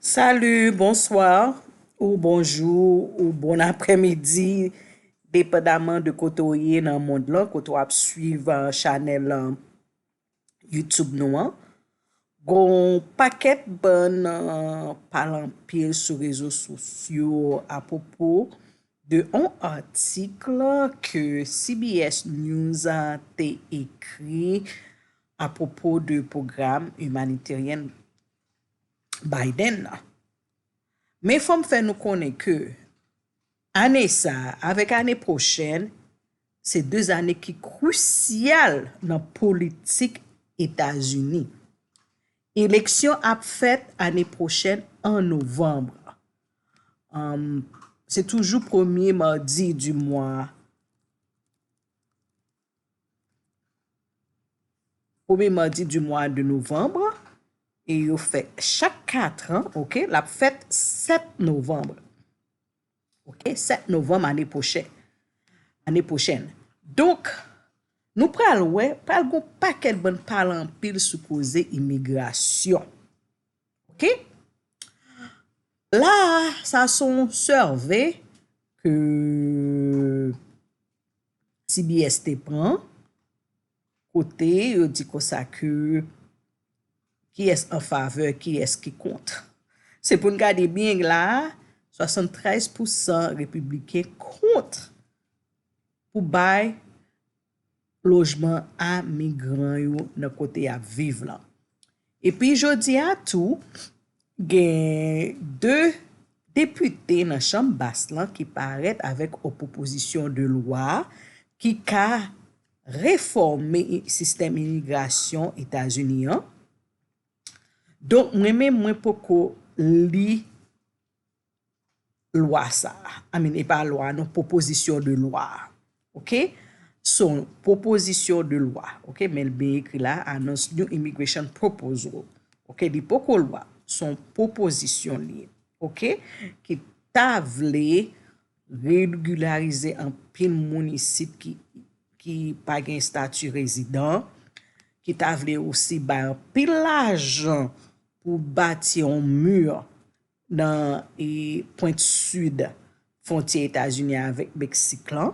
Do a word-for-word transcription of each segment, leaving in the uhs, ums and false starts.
Salut, bonsoir, ou bonjou, ou bon aprèmidi, depandaman de kote w ye nan mond lan, kote w ap swiv, euh, chanèl, euh, YouTube nou an. Gon pakèt bann, euh, pale anpil sou rezo sosyo apwopo de on atik ke C B S News a te ekri apwopo de pwogram imanitèryen Biden nan. Men fò m fè nou konnen ke ane sa a avèk ane pwochèn, se de ane ki krisyal nan politik Etazini. Eleksyon ap fèt ane pwochèn an novanm. Anm, se toujou premye madi di mwa, premye madi di mwa de novanm, e yo fè chak kat an, oke, l ap fèt sèt novanm. Oke, sèt novanm ane pwochèn. Ane pwochèn. Donk, nou pral wè, pral gon pakèt bann pale anpil sou koze imigrasyon. Oke? La a, sa se yon sève ke C B S te pran, kote yo di konsa ke kiyès an favè, kiyès ki kont. Se pou n gade byen la a, swasanntrèz pousan repibliken kont pou bay lojman a migran yo nan kote y ap viv lan. Epi jodi a tou, gen de depite nan chanm bas lan ki parèt avèk yon pwopozisyon de lwa ki ka refòme i-, sistèm imigrasyon Etazini an. Donk, mwen menm, mwen poko li lwa sa a. I mean, e pa lwa, non, pwopozisyon de lwa a. Oke? Se yon pwopozisyon de lwa. Oke? Men l byen ekri la, anons new immigration proposal. Oke? Li poko lwa. Se yon pwopozisyon li ye. Oke? Ki ta vle regilarize anpil moun isit ki, ki pa gen estati rezidan, ki ta vle osi bay anpil lajan pou bati yon mi nan, e, pwent sid fwontyè Etazini avèk Meksik lan,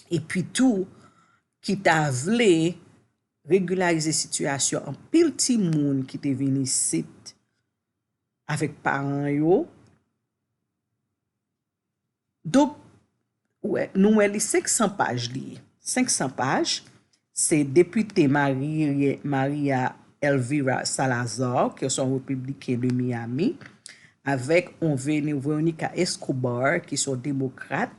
epi tou ki ta vle regilarize sitiyasyon anpil timoun ki te vin isit avèk paran yo. Donk, wè, nou wè li senk san paj li ye. Senk san paj. Se depite Mari-, Maria Elvira Salazar, ki se yon repibliken de Miami, avèk yon Veni-, Veronica Escobar, ki se yon demokrat,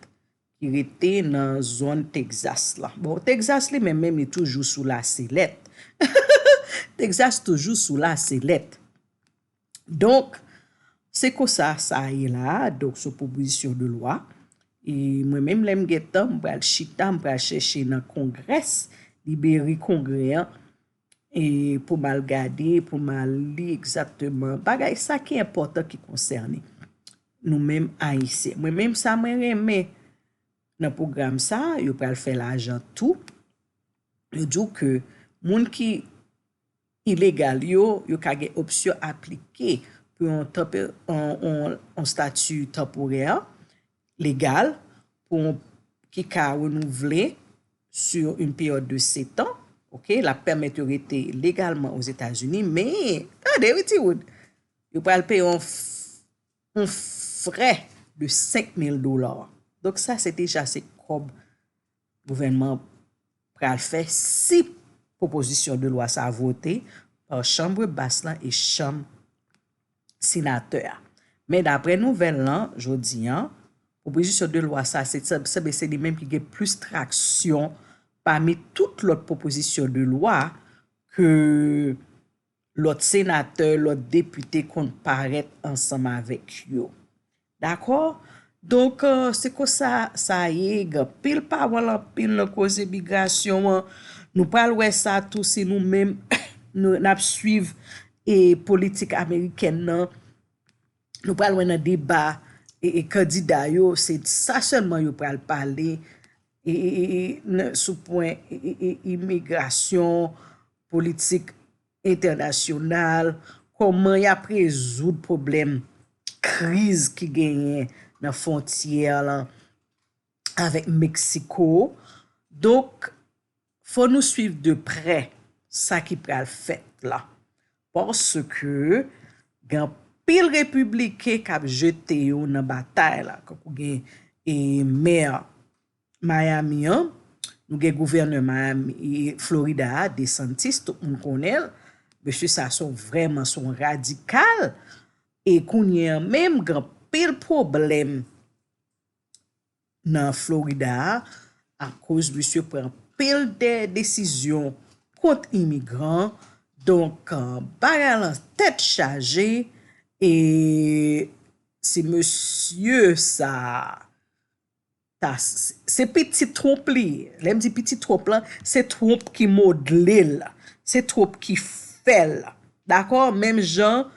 ki rete nan zòn Texas lan. Bon, Texas li menm, menm li toujou sou la selèt. Texas toujou sou la selèt. Donk, se konsa sa ye la a. Donk, se pwopozisyon de lwa. E mwen menm, lè m gen tan, m pral chita, m pral chèche nan Congress, libreri Kongrè an, e pou m al gade, pou m al li egzakteman bagay sa ki enpòtan, ki konsène nou menm Ayisyen. Mwen menm, sa mwen renmen nan pwogram sa, yo pral fè lajan tou. Yo di w ke moun ki ilegal yo, yo ka gen opsyon aplike pou yon tanpe-, yon, yon, yon stati tanporè legal pou yon, ki ka renouvle sur une période de sept ans. Oke, l ap pèmèt yo rete legalman Ozetazini, men, tande wi, timoun, yo pral peye yon f-, yon frè de senk mil dola. Donk, sa, se deja se kòb gouvènman pral fè si pwopozisyon de lwa sa vote pa chanm bas lan e chanm senatè a. Men daprè nouvèl lan, jodi an, pwopozisyon de lwa sa, se, se, se li menm ki gen plis traksyon pami tout lòt pwopozisyon de lwa ke lòt senatè, lòt depite konn parèt ansanm avèk yo. Dakò? Donk, euh, se konsa sa ye, gen anpil pawòl, anpil nan koze migrasyon an. Nou pral wè sa tou si nou menm, nou, n ap swiv, e, politik amerikèn nan. Nou pral wè nan deba, e, e, kandida yo, se sa sèlman yo pral pale, e, e, e, e, nan, sou pwen, e, e, e, imigrasyon, politik entènasyonal, kòman y ap rezoud pwoblèm kriz ki genyen nan fwontyè lan avèk Meksiko. Donk, fò nou swiv de prè sa ki pral fèt la. Paske gen anpil repibliken k ap jete yo nan batay la. Kankou gen, e, mè Miami an, nou gen gouvènè Miami, e, Florida a, DeSantis, tout moun konnen l. Mesye sa se yon vrèman, se yon radikal. E kounye an menm, gen anpil pwoblèm nan Florida a, akoz misye pran anpil de desizyon kont imigran. Donk, euh, bagay lan tèt chaje, e se mesye sa, ta, se, se pitit Trump li ye. Lè m di pitit Trump lan, se Trump ki modle l, se Trump ki fè l. Dakò? Menm jan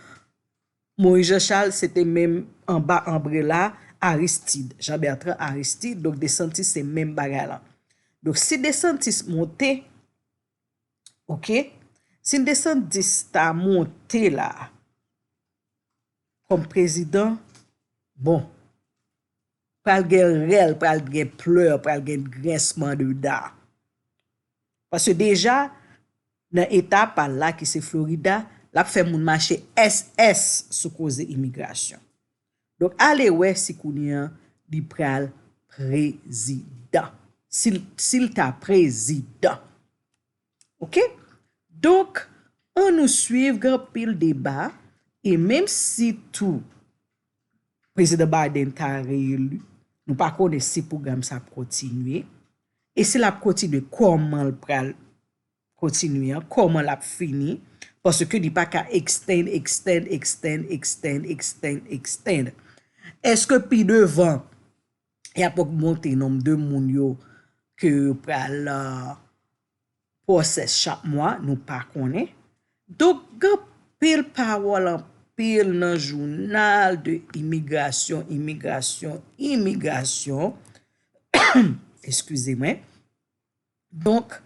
Moïse Jean Charles se te menm anba anbrela Aristide, Jean Bertrand Aristide, donk DeSantis se menm bagay lan. Donk si DeSantis monte, oke, si DeSantis ta monte la kòm prezidan, bon, pral gen rèl, pral gen plè, pral gen grensman de da. Paske deja, nan eta pa l la, ki se Florida, l ap fè moun mache S S sou koze imigrasyon. Donk, ale wè si kounye an li pral prezidan. Si l, si l ta prezidan. Oke? Donk, ann nou swiv, gen anpil deba, e menm si tou Prezidan Biden ta reyeli, nou pa konnen si pwogram sa ap kontinye, e si l ap kontinye, kòman l pral kontinye an, kòman l ap fini, paske li pa ka extend, extend, extend, extend, extend, extend. Èske pi devan, y ap ogmante nonb de moun yo ke yo pral, euh, pwosè chak mwa, nou pa konnen. Donk, gen anpil pawòl, anpil nan jounal de imigrasyon, imigrasyon, imigrasyon. Eskize mwen. Donk,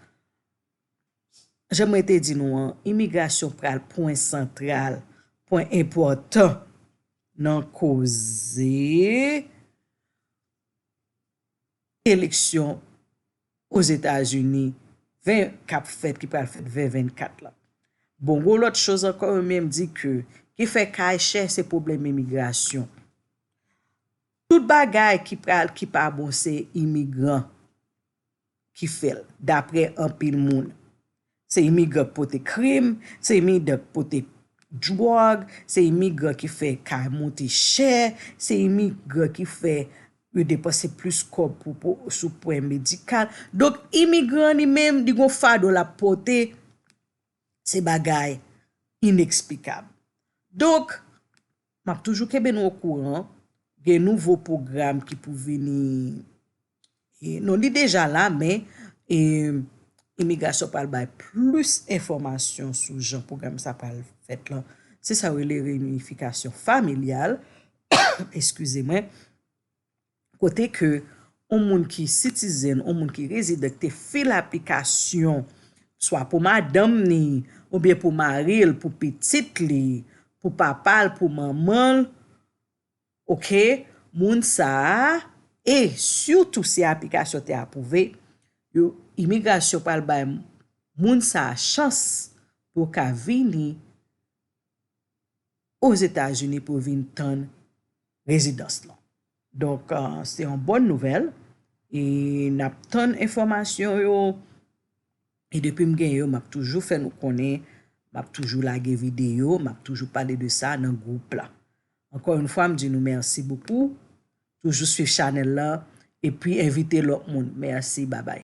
jan mwen te di nou an, imigrasyon pral pwen santral, pwen enpòtan nan koze eleksyon Ozetazini ven, k ap fèt, ki pral fèt ven vennkat la. Bon, gwo lòt choz ankò, yo menm di ke, ki fè kay chè, se pwoblèm imigrasyon. Tout bagay ki pral, ki pa bon, se imigran ki fè l, daprè anpil moun. Se imigran k pote krim, se imigran k pote dwòg, se imigran ki fè kay monte chè, se imigran ki fè yo depanse plis kòb pou, pou, sou pwen medikal. Donk, imigran li menm, li gon fado l ap pote, se bagay ineksplikab. Donk, m ap toujou kenbe nou okouran, gen nouvo pwogram ki pou vini. E, non, li deja la, men, e, imigrasyon pral bay plis enfòmasyon sou jan pwogram sa pral fèt lan. Se sa yo rele reyinifikasyon familyal, eskize mwen, kote ke yon moun ki sitizen, yon moun ki rezidan ki te fil aplikasyon, swa pou madanm ni, oubyen pou mari l, pou pitit li, pou papa l, pou manman l, oke, moun sa a, e sitou si aplikasyon te apwouve, yo, imigrasyon pral bay moun sa a chans pou yo ka vini Ozetazini pou vin tann rezidans lan. Donk, euh, se yon bòn nouvèl. E n ap tann enfòmasyon yo. E depi m gen yo, m ap toujou fè nou konnen, m ap toujou lage videyo, m ap toujou pale de sa nan gwoup la. Ankò yon fwa, m di nou mèsi bokou. Toujou swiv chanèl la, epi envite lòt moun. Mèsi, babay.